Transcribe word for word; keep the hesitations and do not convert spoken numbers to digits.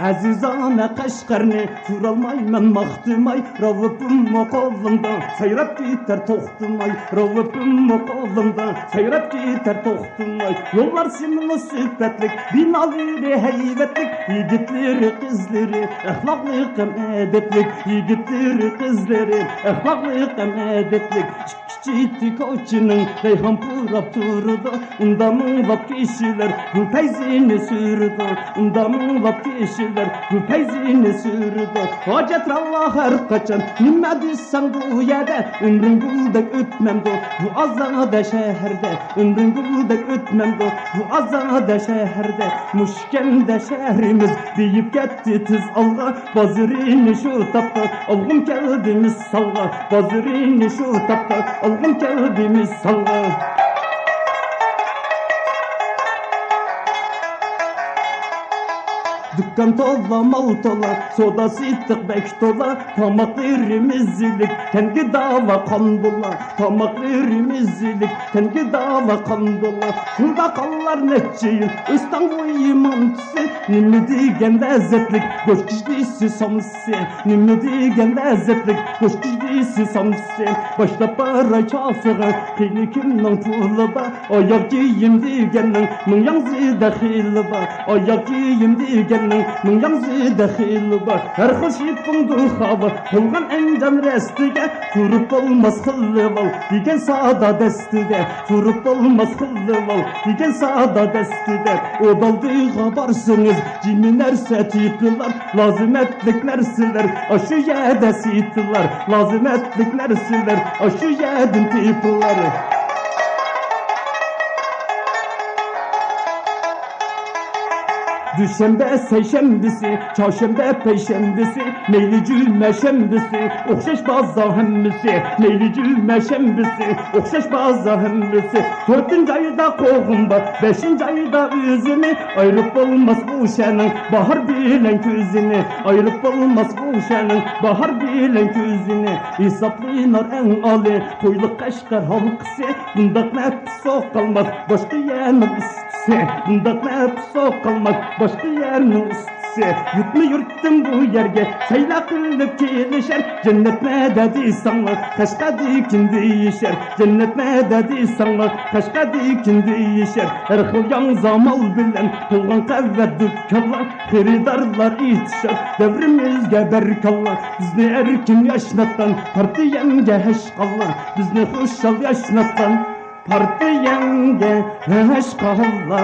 ئەزىزانە قەشقەرنى تۇرالمايمەن ماختىماي، راۋىپىممۇ قولۇمدا سايراپ كېتەر توختىماي، راۋىپىممۇ قولۇمدا سايراپ كېتەر توختىماي. يوللار سىملۇ سۈپەتلىك، بىنالىرى ھەيۋەتلىك، يىگىتلىرى قىزلىرى ئەخلاقلىق ھەم ئەدەپلىك، يىگىتلىرى قىزلىرى ئەخلاقلىق ھەم ئەدەپلىك. كىچىك كوچىنىڭ رەيھان پۇراپ تۇرىدۇ، ئۇندا مىڭلاپ كىشىلەر گۈل پەيزىنى سۈرىدۇ، ئۇندا مىڭلاپ كىشىلەر گۈل پەيزىنى سۈرىدۇ. ھاجەترانلار ھەر قاچان نېمە دېسەڭ بۇ يەردە، ئۆمرۈڭ گۈلدەك ئۆتمەمدۇ بۇ ئازادە شەھەردە، ئۆمرۈڭ گۈلدەك ئۆتمەمدۇ بۇ ئازادە شەھەردە. مۇشۇ كەمدە شەھىرىمىز بېيىپ كەتتى تېز ئالغا، بازىرىنى شۇ تاپتا ئالغۇم كەلدى مىسالغا، بازىرىنى شۇ تاپتا ئالغۇم كەلدى مىسالغا. دۇكان تولا، مال تولا، سودا سېتىق بەك تولا، تاماقلىرىمىز ئىلىك، تەنگە داۋا قان بولا، تاماقلىرىمىز ئىلىك، تەنگە داۋا قان بولا. شۇنداق قانلار نەچچە يىل ئۆستەڭ بويى مانتىسى، نېمە دېگەن لەززەتلىك گۆش كىشنىسى سامسىسى، نېمە دېگەن لەززەتلىك گۆش كىشنىسى سامسىسى. باشلاپ باراي چاسىغا، قېنى كىمنىڭ پۇلى بار؟ ئاياغ كىيىم دېگەننىڭ مىڭ ياڭزىدا خېلى بار، ئاياغ كىيىم دېگەننىڭ مىڭ ياڭزىدا خېلى بار. ھەر خىل شىپپىڭ دۇخاۋا تولغان ئەنجان رەستىگە، تۇرۇپ بولماس خىللىۋال دېگەن سادا دەستىدە، تۇرۇپ بولماس خىللىۋال دېگەن سادا دەستىدە. ئۇدالدىغا بارسىڭىز، جىمى نەرسە تېپىلار، لازىمەتلىك نەرسىلەر ئاشۇ يەردە سېتىلار، لازىمەتلىك نەرسىلەر ئاشۇ يەردىن تېپىلار. دۈشەنبە، سەيشەنبىسى، چارشەنبە، پەيشەنبىسى، مەيلى جۈمە، شەنبىسى، ئوخشاش بازار ھەممىسى، مەيلى جۈمە، شەنبىسى، ئوخشاش بازار ھەممىسى. تۆتىنچى ئايدا قوغۇن بار، بەشىنچى ئايدا ئۈزۈمى، ئايرىپ بولماس بۇ شەھەرنىڭ باھار بىلەن كۈزىنى، ئايرىپ بولماس بۇ شەھەرنىڭ باھار بىلەن كۈزىنى. ھېسابلىنار ئەڭ ئالىي تويلۇق قەشقەر ھالقىسى، بۇنداق نەپىس سوقالماس باشقا يەرنىڭ ئۇستىسى، بۇنداق نەپىس سوقالماس باشقا يەرنىڭ ئۇستىسى. يۇرتمۇ يۇرتتىن بۇ يەرگە سەيلە قىلىپ كېلىشەر، جەننەت نەدە دېسەڭلار، قەشقەردىكىن دېيىشەر، جەننەت نەدە دېسەڭلار، قەشقەردىكىن دېيىشەر. ھەر خىل ياڭزا مال بىلەن تولغان قەۋەت دۇكانلار، خېرىدارلار ئېيتىشار، دەۋرىمىزگە بەرىكاللا، بىزنى ئەركىن ياشناتقان پارتىيەمگە ھەشقاللا، بىزنى خۇشال ياشناتقان پارتىيەمگە ھەشقاللا.